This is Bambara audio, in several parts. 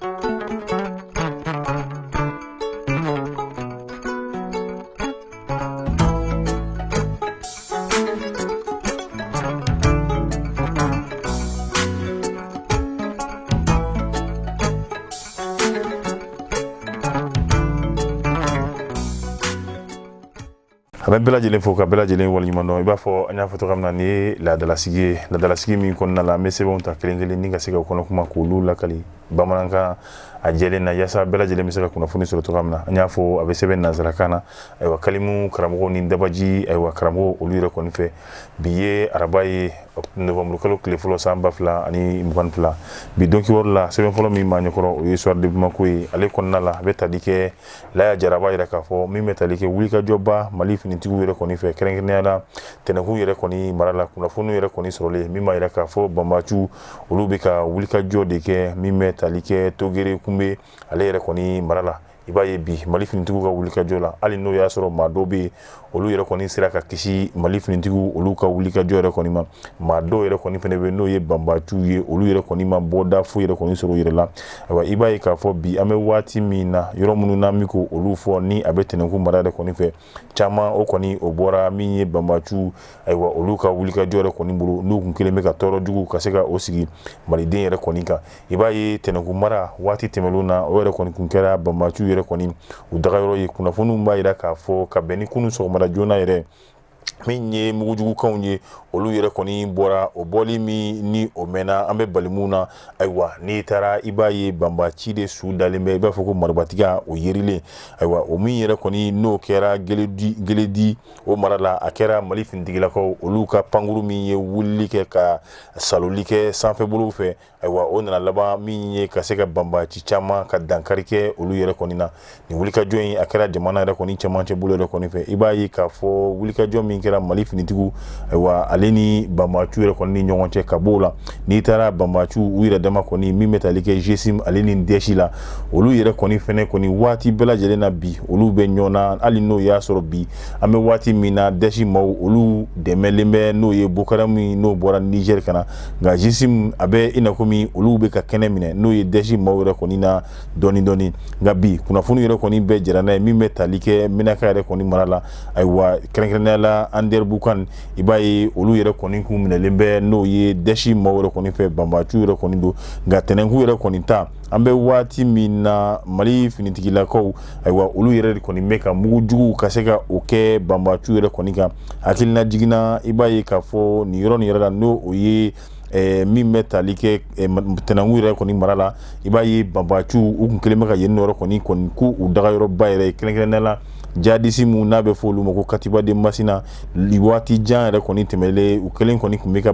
An bɛ bɛɛ lajɛlen fo ka bɛɛ lajɛlen waleɲuman dɔn. I b'a fɔ an y'a fɔ cogoya min na, nin ye laadalasigi ye, laadalasigi min kɔnɔna la an bɛ sɛbɛnw ta kelen kelen ni ka se ka u kɔnɔ kuma k'olu lakali bamanankan a jɛlen na, yaasa bɛɛ lajɛlen bɛ se ka kunnafoni sɔrɔ cogoya min na. An y'a fɔ a bɛ sɛbɛn nansarakan na. Ayiwa, kalimu karamɔgɔw ni dabaji, ayiwa, karamɔgɔw olu yɛrɛ kɔni fɛ, bi ye araba ye, novembre kalo tile fɔlɔ, san 2022. Bi don kibaru la, sɛbɛn fɔlɔ min b'an ɲɛkɔrɔ, o ye Soir de Bamako ye. Ale kɔnɔna la, a bɛ tali kɛ Laya Jara b'a yira k'a fɔ min bɛ tali kɛ wulikajɔba Mali finitigiw yɛrɛ kɔni fɛ, kɛrɛnkɛrɛnnenya la Tɛnɛnkun yɛrɛ kɔni mara la. Kunnafoniw yɛrɛ kɔni sɔrɔlen min b'a yira k'a fɔ banbaciw olu bɛ ka wulikajɔ de kɛ min bɛ tali kɛ Togere Kunbe ale yɛrɛ kɔni mara la. I b'a ye bi Mali finitigiw ka wulikajɔ la, hali n'o y'a sɔrɔ maa dɔw bɛ yen, olu yɛrɛ kɔni sera ka kisi Mali finitigiw olu ka wulikajɔ yɛrɛ kɔni ma, maa dɔw yɛrɛ kɔni fana bɛ, n'o ye banbaciw ye, olu yɛrɛ kɔni ma bɔda foyi yɛrɛ kɔni sɔrɔ u yɛrɛ la. Ayiwa, i b'a ye k'a fɔ bi an bɛ waati min na, yɔrɔ minnu na min ko olu fɔ ni a bɛ Tɛnɛnkun mara yɛrɛ kɔni fɛ, caman o kɔni o bɔra min ye banbaciw, ayiwa, olu ka wulikajɔ yɛrɛ kɔni bolo, n'u kun kelen bɛ ka tɔɔrɔ jugu ka se ka o sigi maliden yɛrɛ kɔni kan. I b'a ye Tɛnɛnkun mara, waati tɛmɛnlenw na, o yɛrɛ kɔni kun kɛra banbaciw yɛrɛ kɔni u dagayɔrɔ ye. Kunnafoniw b'a jira k'a fɔ ka bɛn ni kunun sɔgɔmada joona yɛrɛ, min ye mugujugukanw ye, olu yɛrɛ kɔni bɔra. O bɔli min ni o mɛnna, an bɛ bali mun na? Ayiwa, n'i taara, i b'a ye banbaci de su dalen bɛ, i b'a fɔ ko maribatiga o yerilen. Ayiwa, o min yɛrɛ kɔni n'o kɛra Geledi o mara la, a kɛra Mali finitigilakaw olu ka pankuru min ye wulili kɛ ka saloli kɛ sanfɛbolow fɛ. Ayiwa, o nana laban min ye ka se ka banbaci caman ka dankari kɛ olu yɛrɛ kɔni na. Nin wulikajɔ in, a kɛra jamana yɛrɛ kɔni cɛmancɛ bolo yɛrɛ kɔni fɛ. I b'a ye k'a fɔ wulikajɔ min kɛra Mali finitigiw, ayiwa, ale ni banbaciw yɛrɛ kɔni ni ɲɔgɔn cɛ, ka b'o la, n'i taara banbaciw u yɛrɛ dama kɔni min bɛ tali kɛ GSIM ale ni Daesh la, olu yɛrɛ kɔni fɛnɛ kɔni waati bɛɛ lajɛlen na bi olu bɛ ɲɔgɔn na, hali n'o y'a sɔrɔ bi an bɛ waati min na, Daesh maaw olu dɛmɛlen bɛ, n'o ye Boko Haram, n'o bɔra Niger ka na. Nka GSIM a bɛ i n'a komi olu bɛ ka kɛnɛ minɛ, n'o ye Daesh maaw yɛrɛ kɔni na dɔɔni dɔɔni. Nka bi kunnafoni yɛrɛ kɔni bɛɛ jɛra n'a ye min bɛ tali kɛ Menaka yɛrɛ kɔni mara la, ayiwa, kɛrɛnkɛrɛnnenya la Anderamboukane, i b'a ye olu yɛrɛ kɔni kun minɛlen bɛ, n'o ye Daesh maaw yɛrɛ kɔni fɛ, banbaciw yɛrɛ kɔni don. Nka Tɛnɛnkun yɛrɛ kɔni ta, an bɛ waati min na, Mali finitigilakaw, ayiwa, olu yɛrɛ de kɔni bɛ ka mugujugu ka se ka o kɛ banbaciw yɛrɛ kɔni kan. Hakilina jiginna, i b'a ye k'a fɔ nin yɔrɔ nin yɛrɛ la, n'o o ye min bɛ tali kɛ Tɛnɛnkun yɛrɛ kɔni mara la, i b'a ye banbaciw u kun kelen bɛ ka yen yɔrɔ kɔni kɔni k'u u dagayɔrɔba yɛrɛ ye, kɛrɛnkɛrɛnnenya la jadisi mun n'a bɛ fɔ olu ma ko Katiba de Masina. Waati jan yɛrɛ kɔni tɛmɛlen, u kelen kɔni tun bɛ ka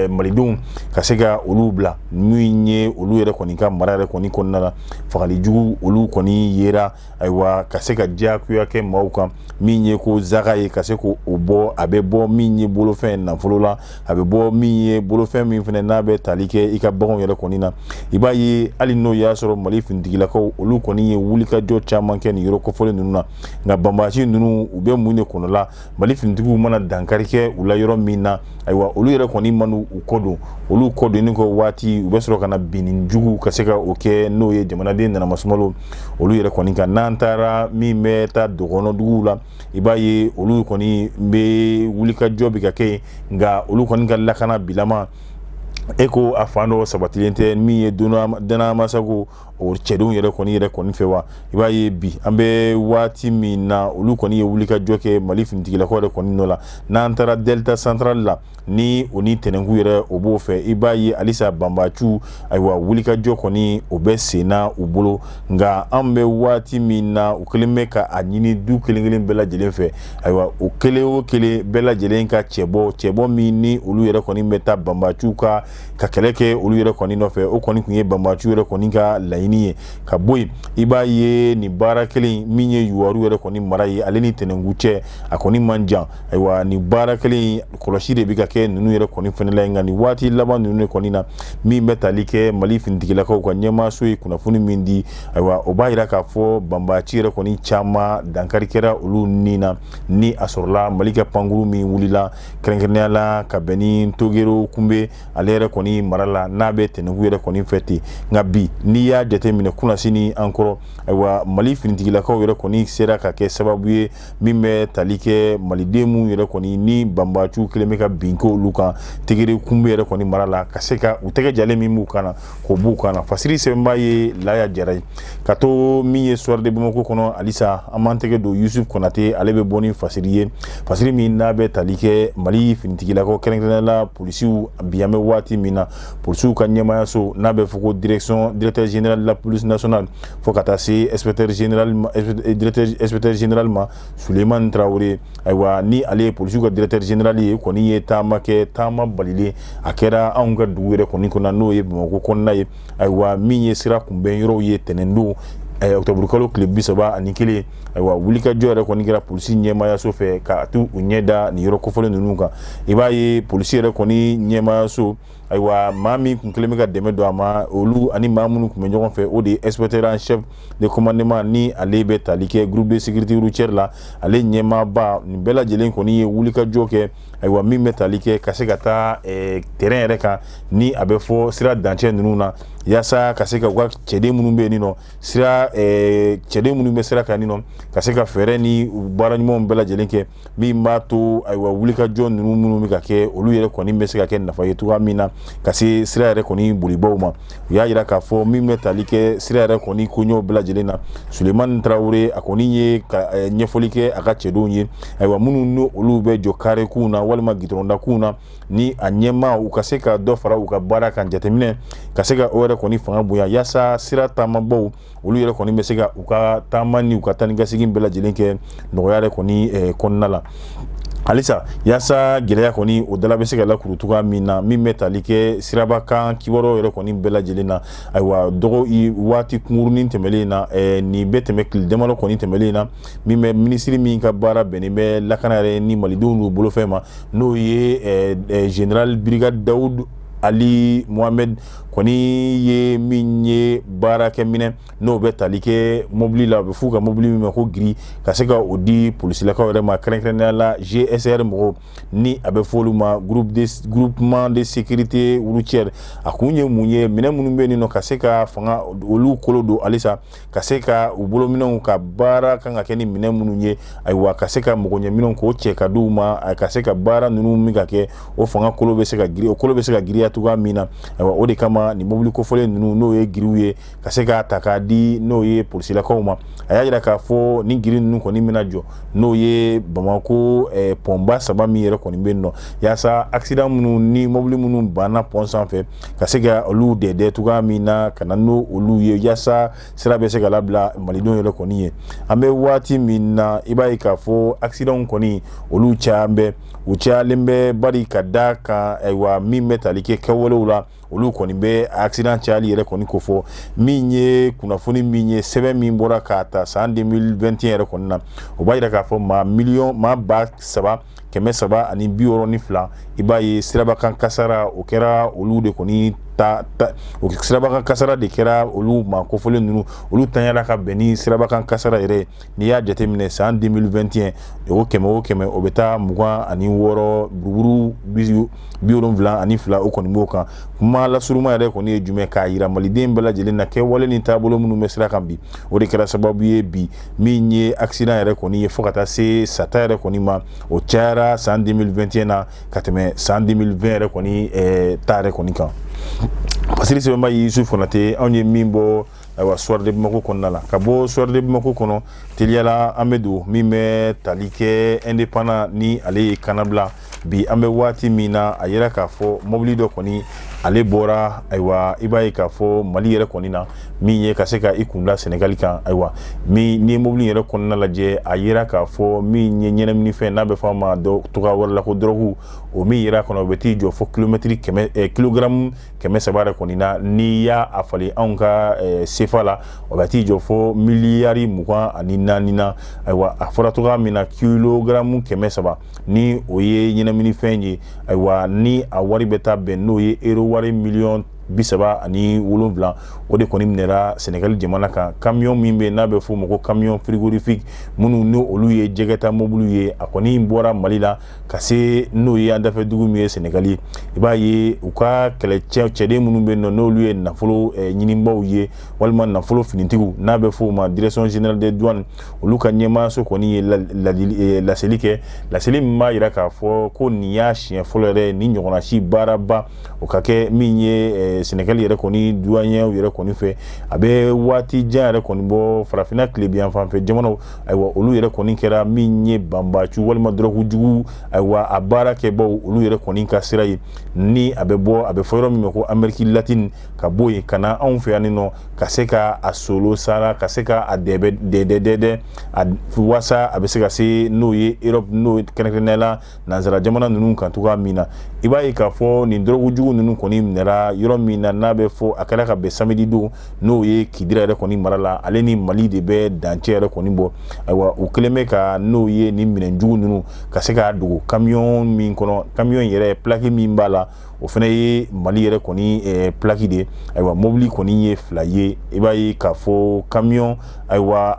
malidenw ka se ka olu bila min ye olu yɛrɛ kɔni ka mara yɛrɛ kɔni kɔnɔna la, fagali jugu olu kɔni yera, ayiwa, ka se ka diyagoya kɛ maaw kan, min ye ko zaka ye ka se k'o bɔ, a bɛ bɔ min ye bolofɛn nafolo la, a bɛ bɔ min ye bolofɛn min fana n'a bɛ tali kɛ i ka baganw yɛrɛ kɔni na. I b'a ye hali n'o y'a sɔrɔ Mali finitigilakaw olu kɔni ye wulikajɔ caman kɛ nin yɔrɔ kofɔlen ninnu na, nka banbaci ninnu u bɛ mun de kɔnɔ la? Mali finitigiw mana dankari kɛ u la yɔrɔ min na, ayiwa, olu yɛrɛ kɔni man'u kɔ don, olu kɔ donnen kɔ waati, u bɛ sɔrɔ ka na binni jugu ka se ka o kɛ, n'o ye jamanaden nanamasumalo olu yɛrɛ kɔni kan. N'an taara min bɛ taa dɔgɔnɔduguw la, i b'a ye olu kɔni bɛ wulikajɔ bɛ ka kɛ yen, nka olu kɔni ka lakana bilama e ko a fan dɔ sabatilen tɛ, min ye Donamasago o cɛdenw yɛrɛ kɔni fɛ wa. I b'a ye bi an bɛ waati min na, olu kɔni ye wulikajɔ kɛ Mali finitigilakaw yɛrɛ kɔni nɔ la. N'an taara Delta Central la, ni o ni Tɛnɛnkun yɛrɛ o b'o fɛ, i b'a ye halisa banbaciw, ayiwa, wulikajɔ kɔni o bɛ sen na u bolo. Nka an bɛ waati min na, u kelen bɛ ka a ɲini du kelen kelen bɛɛ lajɛlen fɛ, ayiwa, o kelen o kelen bɛɛ lajɛlen ka cɛbɔ min ni olu yɛrɛ kɔni bɛ taa banbaciw ka kɛlɛ kɛ olu yɛrɛ kɔni nɔfɛ, o kɔni tun ye banbaciw yɛrɛ kɔni ka laɲini ye. Ka bɔ yen, i b'a ye nin baara kelen min ye Youwarou yɛrɛ kɔni mara ye, ale ni Tɛnɛnkun cɛ a kɔni man jan. Ayiwa, nin baara kelen kɔlɔsi de bɛ ka kɛ ninnu yɛrɛ kɔni fɛnɛ la. Nka nin waati laban ninnu de kɔni na, min bɛ tali kɛ Mali finitigilakaw ka ɲɛmaaso ye kunnafoni min di, ayiwa, o b'a jira k'a fɔ banbaci yɛrɛ kɔni caman dankari kɛra olu ni na, ni a sɔrɔla Mali ka pankuru min wulila, kɛrɛnkɛrɛnnenya la ka bɛn ni Togero Kunbe ale yɛrɛ. yɛrɛ kɔni mara la, n'a bɛ Tɛnɛnku yɛrɛ kɔni fɛ ten. Nka bi, n'i y'a jateminɛ kunnasini an kɔrɔ, ayiwa, Mali finitigilakaw yɛrɛ kɔni sera ka kɛ sababu ye min bɛ tali kɛ maliden minnu yɛrɛ kɔni ni banbaciw kelen bɛ ka bin k'olu kan Tegere Kunbe yɛrɛ kɔni mara la, ka se ka u tɛgɛ jalen min b'u kan na, k'o b'u kan na. Fasiri sɛbɛnba ye Laya Jara ye. Ka to min ye Soir de Bamako kɔnɔ, halisa an b'an tɛgɛ don Yusuf Konate, ale bɛ bɔ ni fasiri ye, fasiri min n'a bɛ tali kɛ Mali finitigilakaw, kɛrɛnkɛrɛnnenya la polisiw. Bi, an bɛ waati min na, polisiw ka ɲɛmaayaso n'a bɛ fɔ ko direction, directeur général de la police nationale, fo ka taa se inspecteur général ma, directeur inspecteur général ma, Suleiman Traoré, ayiwa, ni ale ye polisiw ka directeur général ye, kɔni ye taama kɛ, taama balilen a kɛra anw ka dugu yɛrɛ kɔni kɔnɔ, n'o ye Bamakɔ kɔnɔna ye. Ayiwa, min ye sira kunbɛn yɔrɔw ye tɛnɛndon, ɔkutɔburukalo tile 31, ayiwa, wulikajɔ yɛrɛ kɔni kɛra polisi ɲɛmaayaso fɛ ka t'u ɲɛ da nin yɔrɔ kofɔlen ninnu kan. I b'a ye polisi yɛrɛ kɔni ɲɛmaayaso, ayiwa, maa min kun kelen bɛ ka dɛmɛ don a ma, olu ani maa minnu tun bɛ ɲɔgɔn fɛ, o de ye inspecteur en chef de commandement, ni ale bɛ tali kɛ groupe de sécurité routière la, ale ɲɛmaaba. Nin bɛɛ lajɛlen kɔni ye wulikajɔ kɛ, ayiwa, min bɛ tali kɛ ka se ka taa terrain yɛrɛ kan, ni a bɛ fɔ sira dancɛ ninnu na, yaasa ka se ka u ka cɛden minnu bɛ yen nɔ, sira cɛden minnu bɛ sira kan nɔ, ka se ka fɛɛrɛ ni baara ɲumanw bɛɛ lajɛlen kɛ min b'a to, ayiwa, wulikajɔ ninnu minnu bɛ ka kɛ, olu yɛrɛ kɔni bɛ se ka kɛ nafa ye cogoya min na ka se sira yɛrɛ kɔni bolibaw ma. U y'a jira k'a fɔ min bɛ tali kɛ sira yɛrɛ kɔni koɲɛw bɛɛ lajɛlen na, Sulemani Tarawele, a kɔni ye ka ɲɛfɔli kɛ a ka cɛdenw ye, ayiwa, minnu n'o olu bɛ jɔ karekunw na walima gitɔrɔndakunw na, ni a ɲɛmaa, u ka se ka dɔ fara u ka baara kan, jateminɛ ka se ka o yɛrɛ kɔni fanga bonya, yaasa sira taamabaw olu yɛrɛ kɔni bɛ se ka u ka taama ni u ka taa ni ka segin bɛɛ lajɛlen kɛ nɔgɔya yɛrɛ kɔni kɔnɔna la. Halisa, yaasa gɛlɛya kɔni o dala bɛ se ka lakuru cogoya min na, min bɛ tali kɛ siraba kan kibaruyaw yɛrɛ kɔni bɛɛ lajɛlen na, ayiwa, dɔgɔ waati kunkurunin tɛmɛlen na, nin bɛ tɛmɛ tile damadɔ kɔni tɛmɛlen na, min bɛ minisiri min ka baara bɛnnen bɛ lakana yɛrɛ ni malidenw n'u bolofɛn ma, n'o ye général brigade Dawud Ali Mohamed, kɔni ye min ye baarakɛminɛ n'o bɛ tali kɛ mobili la, a bɛ f'u ka mobili min ma ko grue, ka se ka o di polisilakaw yɛrɛ ma, kɛrɛnkɛrɛnnenya la GSR mɔgɔw, ni a bɛ fɔ olu ma groupement de sécurité routière. A kun ye mun ye? Minɛn minnu bɛ yen nɔ, ka se ka fanga olu kolo don halisa, ka se ka u bolominɛnw ka baara kan ka kɛ ni minɛn minnu ye, ayiwa, ka se ka mɔgɔɲɛminɛnw k'o cɛ ka di u ma, ka se ka baara ninnu min ka kɛ, o fanga kolo bɛ se ka giri, o kolo bɛ se ka giriya cogoya min na. Ayiwa, o de kama nin mobili kofɔlen ninnu, n'o ye gruew ye, ka se k'a ta k'a di n'o ye polisilakaw ma. A y'a jira k'a fɔ ni grue ninnu kɔni bɛna jɔ, n'o ye Bamakɔ pɔnba saba min yɛrɛ kɔni bɛ yen nɔ, yaasa accident minnu ni mobili minnu banna pɔn sanfɛ, ka se ka olu dɛdɛ cogoya min na, ka na n'o olu ye, yaasa sira bɛ se ka labila malidenw yɛrɛ kɔni ye. An bɛ waati min na, i b'a ye k'a fɔ accident kɔni olu cayalen bɛ, u cayalen bɛ, bari ka da kan, ayiwa, min bɛ tali kɛ kɛwalew la, olu kɔni bɛ accident cayali yɛrɛ kɔni kofɔ. Min ye kunnafoni min ye, sɛbɛn min bɔra k'a ta san 2021 yɛrɛ kɔni na, o b'a jira k'a fɔ maa miliyɔn maa 3362, i b'a ye sirabakan kasara o kɛra olu de kɔni ta, o sirabakan kasara de kɛra olu maa kofɔlen ninnu, olu tanyara ka bɛn ni sirabakan kasara yɛrɛ. N'i y'a jateminɛ san 2021, o kɛmɛ o kɛmɛ, o bɛ taa 26 buruburu 72, o kɔni b'o kan. Kuma lasuruma yɛrɛ kɔni ye jumɛn? K'a jira maliden bɛɛ lajɛlen na, kɛwale ni taabolo minnu bɛ sira kan bi, o de kɛra sababu ye bi min ye accident yɛrɛ kɔni ye, fo ka taa se sata yɛrɛ kɔni ma, o cayara san 2021 na ka tɛmɛ san 2020 yɛrɛ kɔni ta yɛrɛ kɔni kan. Fasiri sɛbɛnba Yusuf Konate, anw ye min bɔ, ayiwa, Soir de Bamako kɔnɔna la. Ka bɔ Soir de Bamako kɔnɔ teliyala, an bɛ don min bɛ tali kɛ Indépendant, ni ale ye kannabila. Bi, an bɛ waati min na, a yira k'a fɔ mobili dɔ kɔni ale bɔra, ayiwa, i b'a ye k'a fɔ Mali yɛrɛ kɔni na, min ye ka se ka i kunda Senegali kan. Ayiwa, min ni ye mobili yɛrɛ kɔnɔna lajɛ, a yira k'a fɔ min ye ɲɛnaminifɛn, n'a bɛ fɔ a ma tɔgɔ wɛrɛ la ko dɔrɔgu, o min yira kɔnɔ, o bɛ t'i jɔ fo kilomɛtiri kɛmɛ, kilogaramu 300 yɛrɛ kɔni na. N'i y'a falen anw ka sefa la, o bɛ t'i jɔ fo miliyari 24 na. Ayiwa, a fɔra cogoya min na, kilogaramu 300, ni o ye ɲɛnaminifɛn ye, ayiwa, ni a wari bɛ taa bɛn n'o ye euro wari miliyɔn 37, o de kɔni minɛra Senegali jamana kan. Camion min bɛ, n'a bɛ f'o ma ko camion frigorifique, minnu ni olu ye jɛgɛta mobili ye, a kɔni bɔra Mali la ka se n'o ye an dafɛ dugu min ye Senegali. I b'a ye u ka kɛlɛcɛ cɛden minnu bɛ yen nɔ, n'olu ye nafolo ɲinibaw ye walima nafolo finitigiw, n'a bɛ f'o ma Direction générale des douanes, olu ka ɲɛmaayaso kɔni ye laseli kɛ, laseli min b'a jira k'a fɔ ko nin y'a siɲɛ fɔlɔ yɛrɛ ni ɲɔgɔnna si baaraba o ka kɛ min ye Senegali yɛrɛ kɔni douaniers yɛrɛ kɔni fɛ. A bɛ waati jan yɛrɛ kɔni bɔ, farafinna tilebin fan fɛ jamanaw, ayiwa, olu yɛrɛ kɔni kɛra min ye banbacu walima dɔrɔgu jugu, ayiwa, a baarakɛbaw, olu yɛrɛ kɔni ka sira ye ni a bɛ bɔ, a bɛ fɔ yɔrɔ min ma ko Amérique latine, ka bɔ yen ka na anw fɛ yan nɔ, ka se ka a solo sara, ka se ka a dɛbɛ dɛdɛ a waasa a bɛ se ka se n'o ye Europe, n'o kɛrɛnkɛrɛnnenya la nansara jamana ninnu kan cogoya min na. I b'a ye k'a fɔ nin dɔrɔgu jugu ninnu kɔni minɛra yɔrɔ min na, n'a bɛ fɔ a kɛra ka bɛn samedi don, n'o ye Kidira yɛrɛ kɔni mara la, ale ni Mali de bɛ dancɛ yɛrɛ kɔni bɔ. Ayiwa, u kɛlen bɛ ka n'o ye nin minɛn jugu ninnu ka se k'a dogo camion min kɔnɔ, camion yɛrɛ plaque min b'a la, o fana ye Mali yɛrɛ kɔni plaque de ye. Ayiwa, mobili kɔni ye fila ye. I b'a ye k'a fɔ camion, ayiwa,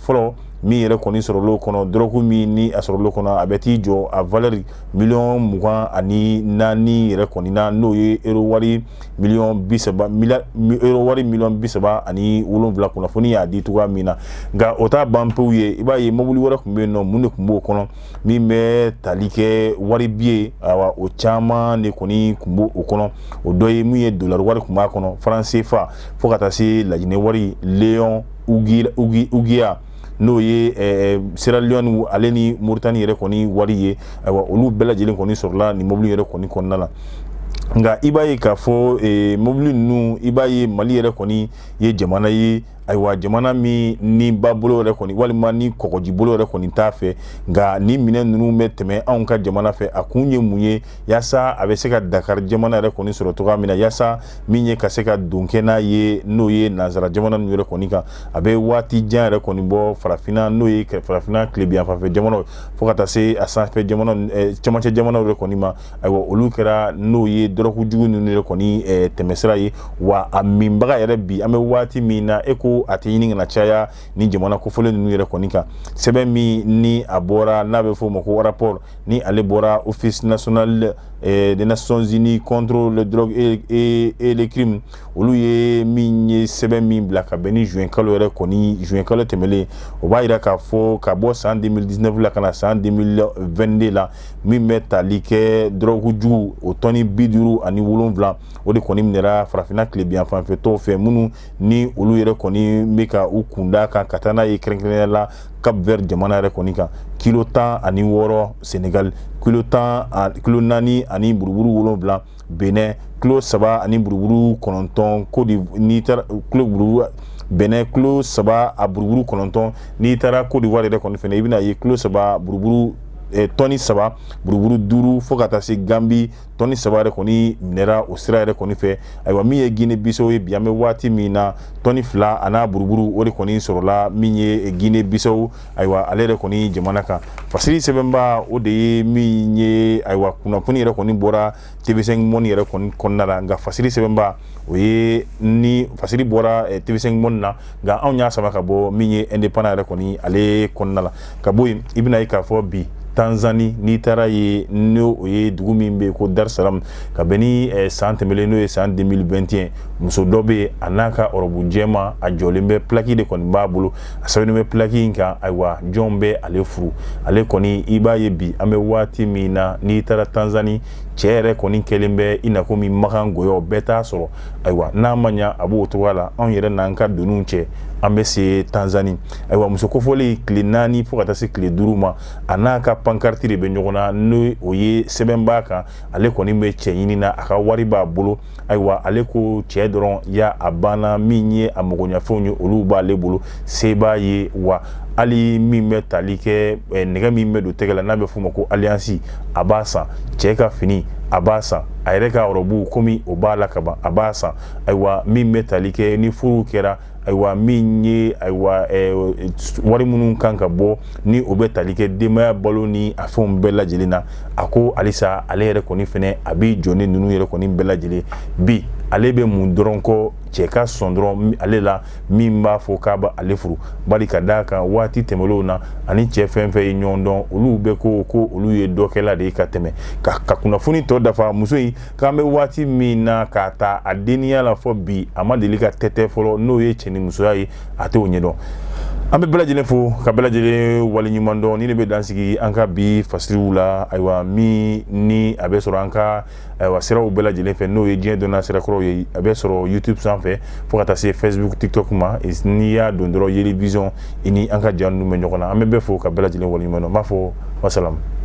fɔlɔ min yɛrɛ kɔni sɔrɔla o kɔnɔ, dɔrɔgu min ni a sɔrɔla o kɔnɔ, a bɛ t'i jɔ a valeur miliyɔn 24 yɛrɛ kɔni na, n'o ye euro wari miliyɔn 30, euro wari miliyɔn 37. Kunnafoni y'a di cogoya min na, nka o t'a ban pewu ye. I b'a ye mobili wɛrɛ tun bɛ yen nɔ, mun de tun b'o kɔnɔ min bɛ tali kɛ wari billet? Ayiwa, o caman de kɔni tun b'o kɔnɔ. O dɔ ye min ye, dollar wari tun b'a kɔnɔ, franc CFA, fo ka taa se Lajinɛ wari, Léon Ouguiya, n'o ye Sierra Leone ale ni Mauritanie yɛrɛ kɔni wari ye. Ayiwa, olu bɛɛ lajɛlen kɔni sɔrɔla nin mobili yɛrɛ kɔni kɔnɔna la. Nka i b'a ye k'a fɔ mobili ninnu, i b'a ye Mali yɛrɛ kɔni ye jamana ye, ayiwa, jamana min ni ba bolo yɛrɛ kɔni walima ni kɔgɔji bolo yɛrɛ kɔni t'a fɛ, nka ni minɛn ninnu bɛ tɛmɛ anw ka jamana fɛ. A kun ye mun ye? Yaasa a bɛ se ka Dakar jamana yɛrɛ kɔni sɔrɔ cogoya min na, yaasa min ye ka se ka don kɛ n'a ye, n'o ye nansara jamana ninnu yɛrɛ kɔni kan. A bɛ waati jan yɛrɛ kɔni bɔ, farafinna, n'o ye farafinna tilebin fan fɛ jamanaw, fo ka taa se a sanfɛ jamana, cɛmancɛ jamanaw yɛrɛ kɔni ma, ayiwa, olu kɛra n'o ye dɔrɔgu jugu ninnu yɛrɛ kɔni tɛmɛsira ye. Wa a minbaga yɛrɛ bi, an bɛ waati min na e ko a tɛ ɲini kana caya ni jamana kofɔlen ninnu yɛrɛ kɔni kan. Sɛbɛn min ni a bɔra, n'a bɛ f'o ma ko rapport, ni ale bɔra Office national des Nations Unies contre le drogue et le crime, olu ye min ye sɛbɛn min bila ka bɛn ni juin kalo yɛrɛ kɔni, juin kalo tɛmɛlen, o b'a yira k'a fɔ ka bɔ san 2019 la ka na san 2022 la, min bɛ tali kɛ dɔrɔgu jugu, o tɔni 57, o de kɔni minɛra farafinna tilebin fan fɛ tɔw fɛ, minnu ni olu yɛrɛ kɔni bɛ ka u kunda kan ka taa n'a ye, kɛrɛnkɛrɛnnenya la Cap Vert jamana yɛrɛ kɔni kan, kilo 16 Senegal, kilo 10, kilo 4 ani buruburu 7 Benin, kilo 3 ani buruburu 9 Côte. N'i taara kilo buruburu Benin, kilo 3 a buruburu 9. N'i taara Côte d'Ivoire yɛrɛ kɔni fɛnɛ, i bɛna ye kilo 3 buruburu, tɔni 3 buruburu 5, fo ka taa se Gambi, tɔni 3 yɛrɛ kɔni minɛra o sira yɛrɛ kɔni fɛ. Ayiwa, min ye Guinée Bissau ye, bi an bɛ waati min na, tɔni 2 a n'a buruburu, o de kɔni sɔrɔla min ye Guinée Bissau, ayiwa, ale yɛrɛ kɔni jamana kan. Fasiri sɛbɛnba, o de ye min ye, ayiwa, kunnafoni yɛrɛ kɔni bɔra TV5 Monde yɛrɛ kɔni kɔnɔna la, nka fasiri sɛbɛnba, o ye ni fasiri bɔra TV5 Monde na, nka anw y'a sama ka bɔ min ye Indépendant yɛrɛ kɔni ale kɔnɔna la. Ka bɔ yen, i bɛna ye k'a fɔ bi Tanzanie, n'i taara ye, n'o o ye dugu min bɛ yen ko Dar es Salaam, ka bɛn ni san tɛmɛnen, n'o ye san 2021, muso dɔ bɛ yen, a n'a ka ɔrɔbu jɛma, a jɔlen bɛ, plaque de kɔni b'a bolo, a sɛbɛnnen bɛ plaque in kan, ayiwa, jɔn bɛ ale furu? Ale kɔni, i b'a ye bi an bɛ waati min na, n'i taara Tanzanie, cɛ yɛrɛ kɔni kɛlen bɛ i n'a ko min makan gɔyɔ bɛɛ t'a sɔrɔ. Ayiwa, n'a ma ɲa a b'o cogoya la, anw yɛrɛ n'an ka doniw cɛ, an bɛ se Tanzanie. Ayiwa, muso kofɔlen tile 4 fo ka taa se tile 5 ma, a n'a ka pancarte de bɛ ɲɔgɔn na, n'o o ye sɛbɛn b'a kan, ale kɔni bɛ cɛ ɲini na, a ka wari b'a bolo. Ayiwa, ale ko cɛ dɔrɔn ya a banna, min ye a magoɲɛfɛnw ye, olu b'ale bolo, se b'a ye. Wa hali min bɛ tali kɛ nɛgɛ min bɛ don tɛgɛ la, n'a bɛ f'o ma ko alliance, a b'a san, cɛ ka fini a b'a san, a yɛrɛ ka robe komi o b'a la kaban, a b'a san. Ayiwa, min bɛ tali kɛ ni furu kɛra, ayiwa, min ye, ayiwa, wari minnu kan ka bɔ, ni o bɛ tali kɛ denbaya balo ni a fɛnw bɛɛ lajɛlen na, a ko halisa ale yɛrɛ kɔni fɛnɛ a b'i jɔ ni ninnu yɛrɛ kɔni bɛɛ lajɛlen bi. Ale bɛ mun dɔrɔn kɔ? Cɛ ka sɔn dɔrɔn ale la min b'a fɔ k'a bɛ ale furu, bari ka d'a kan waati tɛmɛnlenw na, ani cɛ fɛn fɛn ye ɲɔgɔn dɔn, olu bɛ ko olu ye dɔkɛla de ye ka tɛmɛ. Ka kunnafoni tɔ dafa, muso in k'an bɛ waati min na, k'a ta a denniya la fɔ bi, a ma deli ka tɛtɛ fɔlɔ, n'o ye cɛ ni musoya ye, a t'o ɲɛdɔn. An bɛ bɛɛ lajɛlen fo ka bɛɛ lajɛlen waleɲuman dɔn. Ni ne bɛ dan sigi an ka bi fasiriw la, ayiwa, min ni a bɛ sɔrɔ an ka, ayiwa, siraw bɛɛ lajɛlen fɛ, n'o ye diɲɛ dɔnniya sirakɔrɔw ye, a bɛ sɔrɔ YouTube sanfɛ fo ka taa se Facebook, TikTok ma. N'i y'a don dɔrɔn Yeli Vision, i ni an ka ja ninnu bɛ ɲɔgɔn na. An bɛ bɛɛ fo ka bɛɛ lajɛlen waleɲuman dɔn. N b'a fɔ wasalamu.